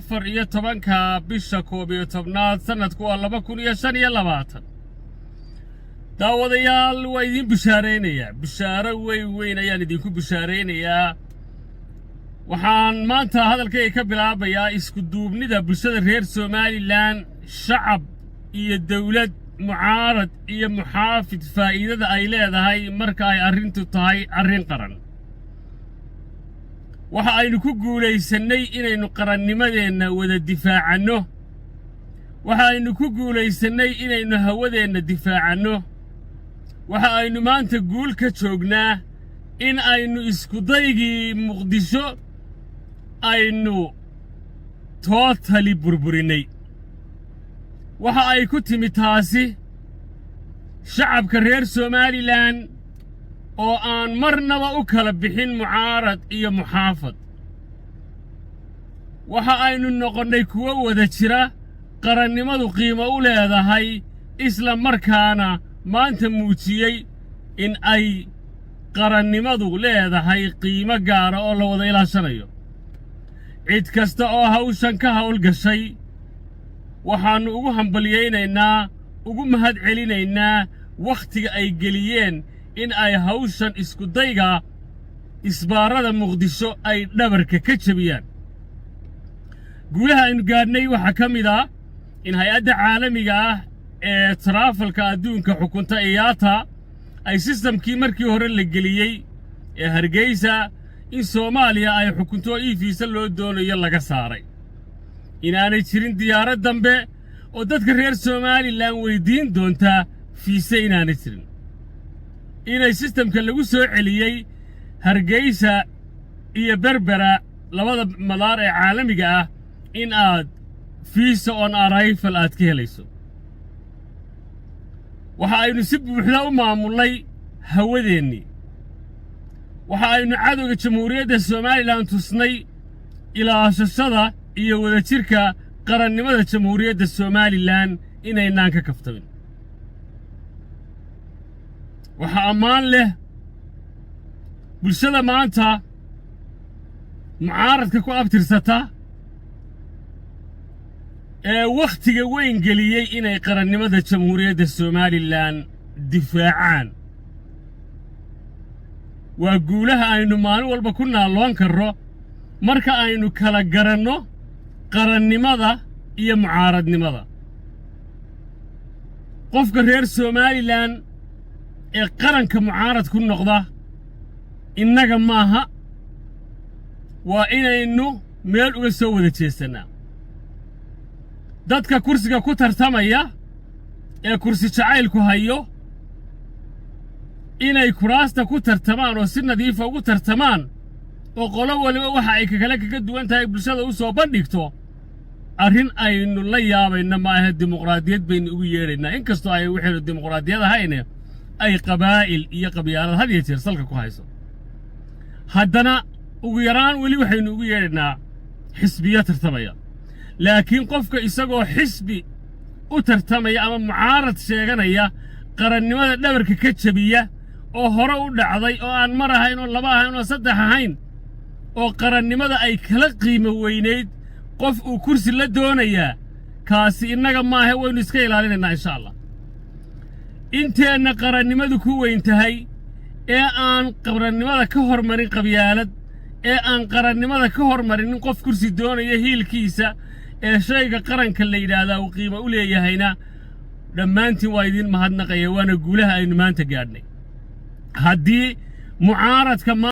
14-ka bisha 11aad, sannadku waa 2025. Daawadayaal, waa idiin bishaaraynayaa. Bishaaro weyn weyn ayaan idinku bishaaraynayaa. Waxaan maanta hadalkayga ka bilaabayaa isku duubnida bulshada reer Somaliland, shacab iyo dawlad, mucaarad iyo muxaafid, faa'iidada ay leedahay marka ay arrintu tahay arrin qaran. Waxa aynu ku guulaysannay inaynu qarannimadeenna wada difaacanno. Waxa aynu ku guulaysannay inaynu hawadeenna difaacanno. Waxa aynu maanta guul ka joognaa in aynu iskudaygii Muqdisho aynu totally burburinnay. Waxa ay ku timi taasi shacabka reer Somaliland oo aan marnaba u kala bixin mucaarad iyo muxaafad. Waxa aynu noqonnay kuwo wada jira, qarannimadu qiimo u leedahay, isla markaana maanta muujiyey in ay qarannimadu leedahay qiimo gaara oo la wada ilaashanayo. Cid kasta oo hawshan ka hawlgashay waxaannu ugu hambalyaynaynaa, ugu mahad celinaynaa wakhtiga ay geliyeen in ay hawshan iskudayga isbaarada Muqdisho ay dhabarka ka jebiyaan. Guulaha aynu gaadhnay waxaa ka mid ah in hay-adda caalamiga ah ee travel-ka adduunka xukunta, IATA, ay system-kii markii hore la geliyey ee Hargeysa in Soomaaliya ay xukunto e-visa loo doonayo laga saaray, inaanay jirin diyaarad dambe oo dadka reer Somaliland weyddiin doontaa fiise inaanay jirin, inay system-ka lagu soo celiyey Hargeysa iyo Berbera, labada madaar ee caalamiga ah, in aad visa on arrival aad ka helayso. Waxa aynu si buuxda u maamullay hawadeennii. Waxa aynu cadowga Jamhuuriyadda Somaliland tusnay ilaashashada iyo wadajirka qarannimada Jamhuuriyadda Somaliland inaynaan ka kaftamin. Waxaa ammaan leh bulshada maanta mucaaradka ku abtirsata ee wakhtiga weyn geliyey inay qarannimada Jamhuuriyadda Somaliland difaacaan. Waa guulaha aynu maalin walba ku naalloon karro marka aynu kala garanno qarannimada iyo mucaaradnimada. Qofka reer Somaliland ee qaranka mucaarad ku noqda innaga maaha, waa inaynu meel uga soo wada jeesannaa. Dadka kursiga ku tartamaya ee kursi jacaylku hayo inay kuraasta ku tartamaan oo si nadiifa ugu tartamaan, oo qolo waliba waxa ay kakale kaga duwan tahay bulshada u soo bandhigto, arrin aynu la yaabayna ma ahe. Dimuqraadiyad baynu ugu yeedhaynaa, inkastoo ay waxaynu dimuqraadiyad ahayne ay qabaa'il iyo qabyaalad had iyo jeer salka ku hayso. Haddana ugu yaraan weli waxaynu ugu yeedhaynaa xisbiyo tartamaya. Laakiin qofka isagoo xisbi u tartamaya ama mucaarad sheeganaya qarannimada dhabarka ka jebiya, oo hore u dhacday, oo aan mar ahayn oo laba ahayn oo saddex ahayn, oo qarannimada ay kala qiimo weynayd qof uu kursi la doonayaa, kaasi innaga maahe, waynu iska ilaalinaynaa, insha Allah. Inteenna qarannimadu ku weyn tahay ee aan qarannimada ka hormarin qabyaalad, ee aan qarannimada ka hormarinin qof kursi doonaya hiilkiisa, ee shayga qaranka la yidhaahdaa uu qiimo u leeyahayna, dhammaantiin waa idiin mahadnaqaya. Waana guulaha aynu maanta gaadhnay. Haddii mucaaradka